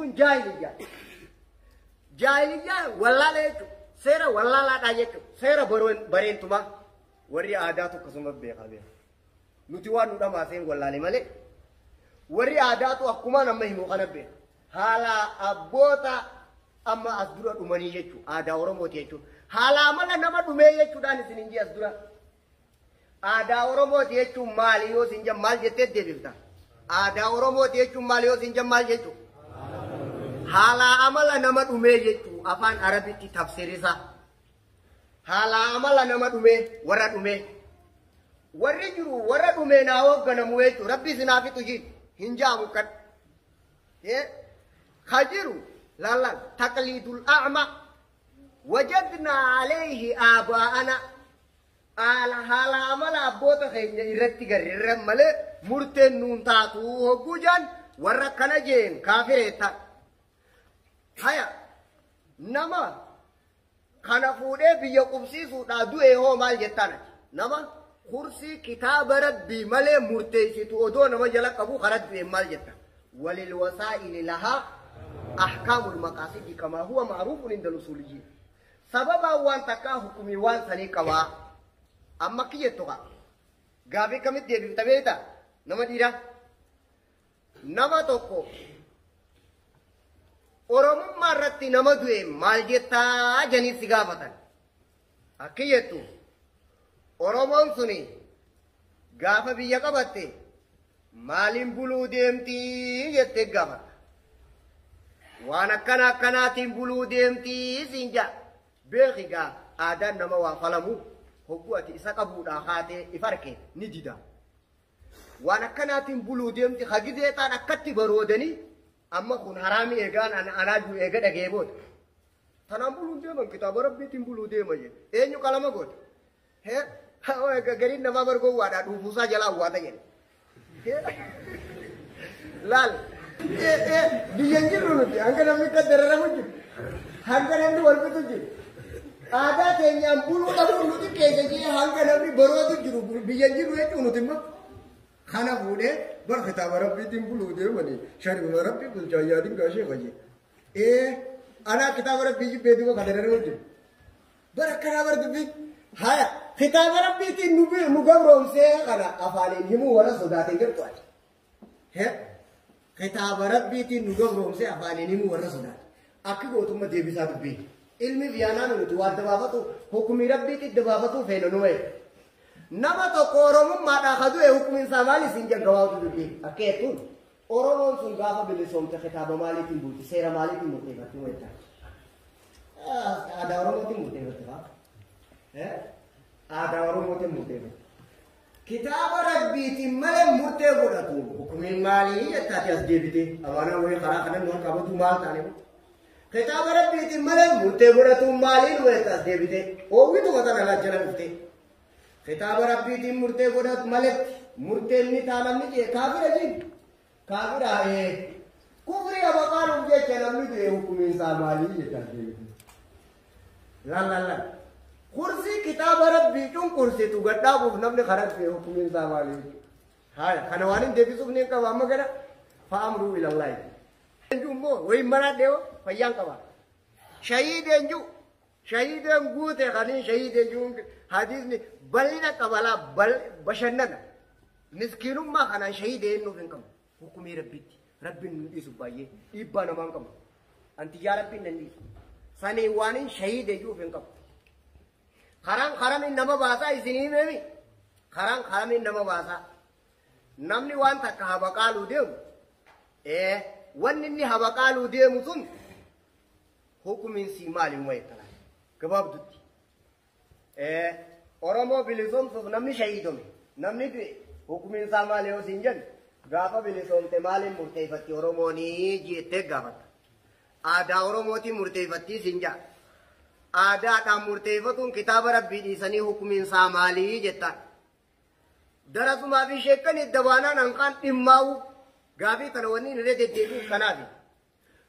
Jaahiliyyaa. Jaahiliyyaa wallaala jechuudha. Seera wallaalaadhaa jechuudha. Seera bareentumaa warri aadaatu akkasuma beekaa beeka. Nuti waan nu dhamaaseen wallaale malee warri aadaatu akkuma nama himu kana beeka. Haala abboota amma as dura dhumanii jechuudha. Aadaa Oromooti jechuudha. Haala amala nama dhumee jechuudhaan isin hin as dura. Aadaa Oromooti jechuun maali yoo isin jedhan maal jettee deebifta? Aadaa Oromooti jechuun maali yoo isin jedhan maal jechuudha? Haala amala nama dhumee jechuun afaan Arabitti tafsirisa. Haala amala nama dhumee warra dhumee. Warri jiru warra dhumee naa hoogganamu jechuudha. Rabbi isin haa fixu jiin hin jaamu kan. Ka jiru laalaan taqliidul a'ma wajadnaa alayhi aabaa'ana. Haala amala abboota keenya irratti garreerran malee murteen nuun taatu hogguu jaan warra akkana jeen kaafireetta. Haya nama kana fuudhee biyya qubsiisuudhaa du'e hoo maal jettaan ati? Nama kursii kitaaba rabbii malee murteessitu odoo nama jala qabu karaa du'e maal jetta? Walil wasaa'ili lahaa ahkaamul maqaasidi kamaa huwa ma'ruufun inda usuuliyyiin. Sababaan waan takkaa hukumii waan sanii qabaa. Amma akki jettu kaa. Gaafii kamitti deebifta beektaa? Nama dhiiraa. Nama tokko Oromummaa irratti nama du'e maal jettaa janii si gaafatan. Akki jettu Oromoon suni gaafa biyya qabatte maaliin buluu deemtii jettee gaafatta. Waan akkana akkanaatiin buluu deemtii siin jaa. Beeki gaa aadaan nama waa falamu hogguu ati isa qabuudhaa haatee if arke ni dida. Waan akkanaatiin buluu deemti hagizee ta'an akkatti baroodanii amma kun haraami eegaan anaa jiru eega dhagee booda. Tanaan buluun deeman kitaaba rabbiitiin buluu deema jedhe. Eenyu qalama goota? Gariin namaa bargowwaadhaa dhuufuusaa jalaa awwaata jedhe. Laal. Biyya hin jirru nuti hanga namni akka dararamu jiru. Hanga namni wal fitu jiru. Aadaa teenyaan buluu dhabuun nuti keessa jee hanga namni barootu jiru biyya hin jirru jechuun nuti immoo. Kana fuudhee bar kitaaba rabbiitiin buluu deemanii sharima rabbii bulchaa yaadin gaashee fayyee. Anaa kitaaba rabbii jibbee duuba kan dararamu jiru. Bara akkanaa bar dubbiin. Haya kitaaba rabbiitiin nu gabroomsee kana afaaniin himuu warra sodaatee jirtu ati. Kitaaba rabbiitiin nu gabroomsee afaaniin himuu warra sodaate. Akki gootummaa deebisaa dubbii. Ilmi biyyaanaa nuti waan dabaafatu hukumii rabbiitti dabaafatu feena nu wayi. Nama tokko Oromummaadhaa ka du'e hukumiin isaa maali siin jedhan gabaabatu dubbii. Akka jettuun Oromoon sun gaafa bilisoomte kitaaba maaliitiin bulti seera maaliitiin murteeffatti wayita. Aadaa Oromootiin murteeffatti faa. Aadaa Oromootiin murteeffatti. Kitaaba rabbiitiin malee murtee godhatu hukumiin maalii jettaati as deebite amaanaa wayii karaa kanan nu qabatu maal taane. Kitaaba rabbiitiin malee murtee godhatu maaliin wayita as deebite oowwituma tana laa jala dhufte. Kitaaba rabbiitiin murtee godhatu maletti murteen ni taanamni jee kaafira jiin. Kaafira kufrii abaqaaluuf jecha namni du'e hukumiin isaa maalii jetta as deebite. Laal laal laal. Kursii kitaaba rabbii cunqursitu gadhaabuuf namni karaa du'e hukumiin isaa maalii jechuudha. Haya kana waan hin deebisuuf ni qaba amma gara fa'amruu ilallaahi. Eenyu immoo wayi maraa dheewo fayyaan qaba. Shahiideen jiru shahiideen guute kanii shahiideen jiru hadiisni bal'ina qabalaa bashannana. Miskiinummaa kanaan shahiidee nuuf hin qabu. Hukumii rabbitti rabbiin nu dhiisu baay'ee dhiibbaa namaa hin qabu. Antiyyaa rabbiin nan dhiisu. Sanii waan hin shahiidee jiruuf hin qabu. Karaan karamiin nama baasaa isinii himemi. Karaan karamiin nama baasaa. Namni waan takka habaqaaluu deemu wanni inni habaqaaluu deemu sun hukumiin sii maali uma jettala. Gabaabdutti. Oromoo bilisoomsuuf namni shahiidome namni du'e hukumiin isaa maali yoo siin jennu gaafa bilisoomte maaliin murteeffatti Oromoonii jettee gaafatta. Aadaa Oromootiin murteeffattii siin jaa. Aadaadhaan murteeffatuun kitaaba rabbii dhiisanii hukumiin isaa maalii jettaan. Darasumaa fi sheekkan idda baanaan hanqaan dhimmaa'u gaafii tana wanni inni deddeebi'uuf kanaafi.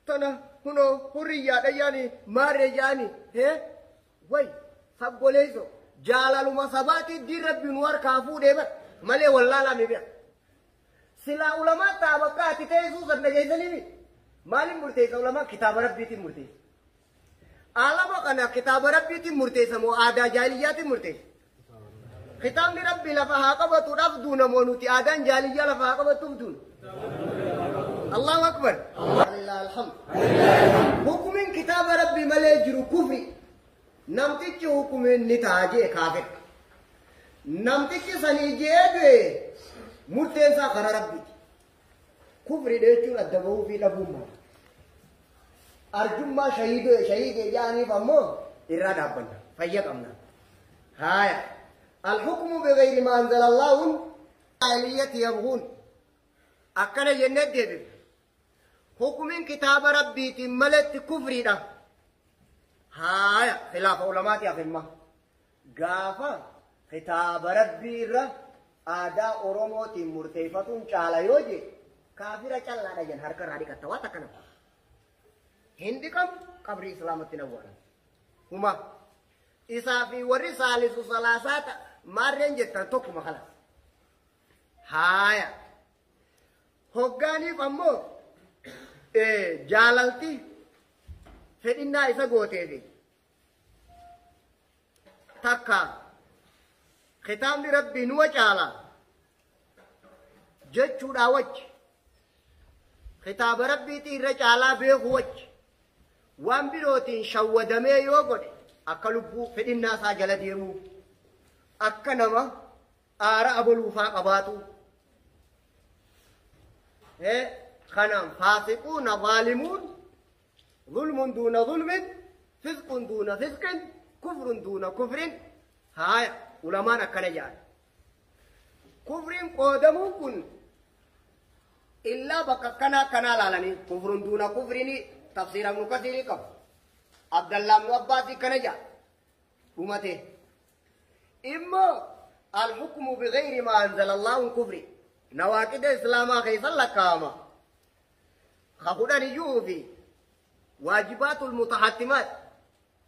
Tana kunoo hurriyyaadha yaani maarree yaani way sabboleesso jaalaluma sabaati diin rabbi nu harkaa fuudhee bar malee wallaalaa mi beeka. Silaa ulamaa ta'a bakka ati teessuu san dhageessanii mi? Maaliin murteessa ulamaa? Kitaaba rabbiitiin murteessa. Alama kana kitaaba rabbiitiin murteessa moo aadaa jaahiliyyaatiin murteessa? Kitaabni rabbii lafa haa qabatuudhaaf duuna moo nuti aadaan jaahiliyyaa lafa haa qabatuuf duuna? Allahu akbar. Alhamd. Hukumiin kitaaba rabbii malee jiru kufri. Namtichi hukumiin ni ta'a jee kaafir. Namtichi sanii jee du'e murteen isaa karaa rabbiiti. Kufri jechuun adda bahuu fi dhabuun maali? Arjummaa shahiidee shahiidee jedhaniif ammoo irraa dhaabbanna. Fayya qabna. Haaya. Alhukmu bighayri ma anzala Allaahun jaahiliyyati yabghuun. Akkana jennee deebifna. Hukumiin kitaaba rabbiitiin maletti kufriidha. Haaya. Khilaafa ulamaati hafimma. Gaafa kitaaba rabbii irra aadaa Oromootiin murteeffatuun caala yoo jee kaafira callaadha jen harka irraa dhiqatta waan akkana. Hin dhiqamu qabrii islaamatti hin awwaalan. Huma isaa fi warri saalisu salaasaa maarreen jettan tokkuma kalas. Haaya. Hoggaaniif ammoo jaalalti fedhinnaa isa gooteefi takka kitaabni rabbii nuwa caala jechuudhaa wajji kitaaba rabbiitii irra caalaa beeku wajji waan birootiin shawwadamee yoo godhe akka lubbuu fedhinnaa isaa jala deemuu akka nama aara abaluufaa qabaatu kanaan faasiquuna zaalimuun zulmun duuna zulmin fisqun duuna fisqin kufrun duuna kufrin. Haaya ulamaan akkana jedhan. Kufriin qoodamuun kun illaa bakka akkanaa akkanaa laalanii kufrun duuna kufrini tafsiira Ibnu Kasiirii qabu. Abdallaa ibnu Abbaasii kana jedha. Dhumate. Immoo alhukmu bighayri ma anzala Allahu kufri. Nawaaqida islaamaa keessan lakkaa'ama. Ka kudhan iyyuu fi waajibaatul mutahattimaat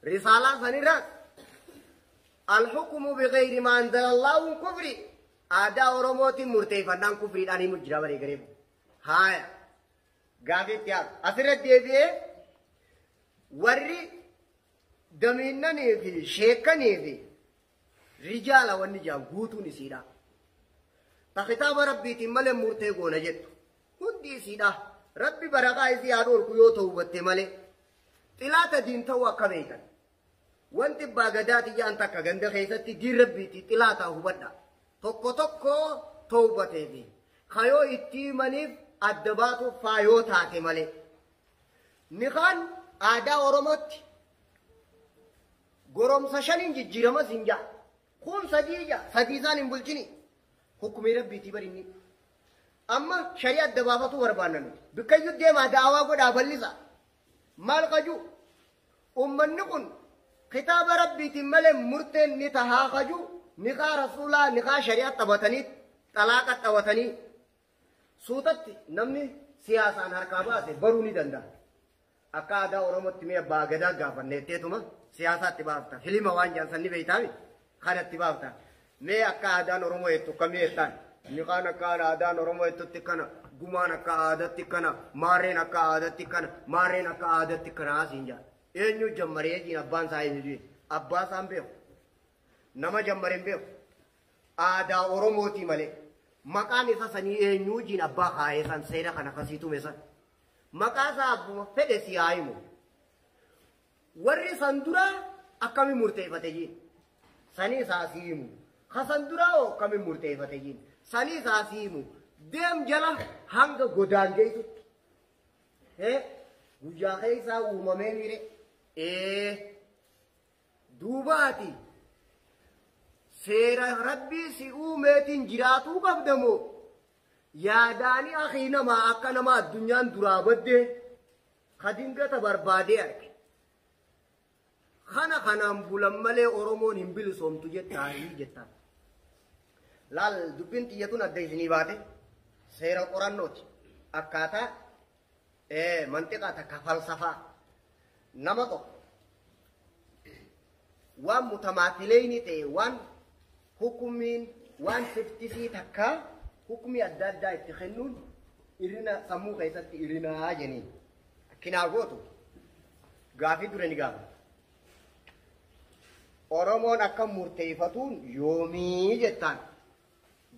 risaalaa sanirra alhukmu bighayri ma anzala Allahu kufri. Aadaa Oromootiin murteeffannaan kufriidhaan himu jira baree garee. Haaya. Gaafii itti aanu. Asirratti deebi'ee warri damiinnanii fi sheekanii fi rijaala wanni jedhan guutuun isiidha. Ta kitaaba rabbiitiin malee murtee goona jettu. Hundi isiidha. Rabbi barakaa isii haa dhorku yoo ta'u hubatte malee. Xilaata diin ta'uu akka beekan. Wanti abbaa gadaati jedhan takka ganda keessatti diin rabbiitii xilaataa hubadha. Tokko tokko tawbateefi kayoo itti himaniif adda baatuuf faayoo taate malee. Nikaan aadaa Oromootti goromsa shaniin jijjiiramas hin ja'a. Kun sadii ja'a. Sadii isaan hin bulchini. Hukumii rabbiitii barinni. Amma sharii adda baafatu barbaanna nuti. Bikkayyuu deemaa daawaa godhaa bal'isa. Maal qaju? Uummanni kun kitaaba rabbiitiin malee murteen ni tahaa qaju. Nikaa rasuulaa nikaa shari'a taphatanii xalaaqa taphatanii suutatti namni siyaasaan harkaa baase baruu ni danda'a. Akka aadaa Oromootti mi'a abbaa gadaa gaafanneetteetuma siyaasaatti baafta. Filima waan jedhan sanni beektaami kanatti baafta. Mee akka aadaan Oromoo jettu akkamii jettaan? Nikaan akka aadaan Oromoo jettutti kana, gumaan akka aadaatti kana, maarreen akka aadaatti kana, maarreen akka aadaatti kana asiin jedha. Eenyu jammaree jiin abbaan isaa eenyu jiin? Abbaa isaan beeku. Nama jammareen beeku. Aadaa Oromootii malee. Maqaan isa sanii eenyu jiin abbaa kaayee san seera kana kasii tume san. Maqaa isaa abbuma fedhe si haa himu. Warri san duraa akkamiin murteeffate jiin? Sanii isaa si himu. Ka san duraa hoo akkamiin murteeffate jiin? Sanii isaa si himu. Deem jala hanga godaan geessutti. Guyyaa keessaa uumamee mire. Duubaati. Seera rabbii si uumeetiin jiraatuu qabdamoo? Yaadaani akii namaa akka nama addunyaan duraa baddee ka dingata barbaadee arge. Kana kanaan bulan malee Oromoon hin bilisoomtu jettaanii jettaan. Laal dubbiin xiyyatuun adda isinii baate seera qorannooti. Akkaataa mantiqaa takka falsafaa nama tokko waan mutamaathileeni ta'e waan hukumiin waan siftisii takka hukumii adda addaa itti kennuun irina sammuu keessatti irinaa jeniin. Kinaa gootu gaafii dura ni gaafata. Oromoon akka murteeffatuun yoomii jettaan.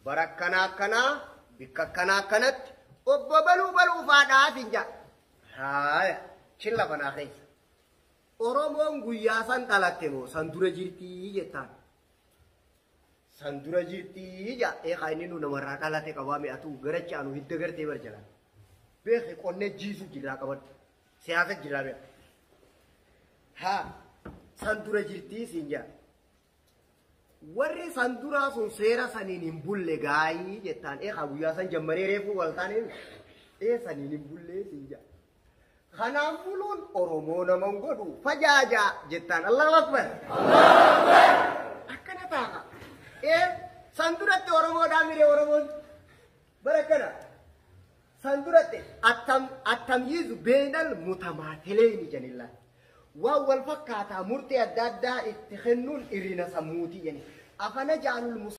Bara akkanaa akkanaa bikka akkanaa akkanatti obbo baluu baluu faadhaaf hin jaa. Haaya cilla banaa keessa. Oromoon guyyaa san dhalatte moo san dura jirtii jettaan. San dura jirtii jaa eegaa inni nu namarraa dhalate qabaa mi'atu gara caanu hidda gartee bar jalaan. Beeki qonnee jiisu jirraa qaban. Siyaasa jirraa beeka. Haa san dura jirtii siin jaa. Warri san duraa sun seera saniin hin bulle gaayii jettaan eegaa guyyaa san jammaree reefuu wal taaneen ee saniin hin bullee siin jaa. Kanaan buluun Oromoo nama hin godhu fajaajaa jettaan Allahu Akbar. Akkana taa'a. Ee san duratti Oromoodhaan miree Oromoon bara kana san duratti attamyiizu beenal mutamaatileeni jenilla. Waan wal fakkaataa murtee adda addaa itti kennuun irrina sammuutii jenni. Afana jaalul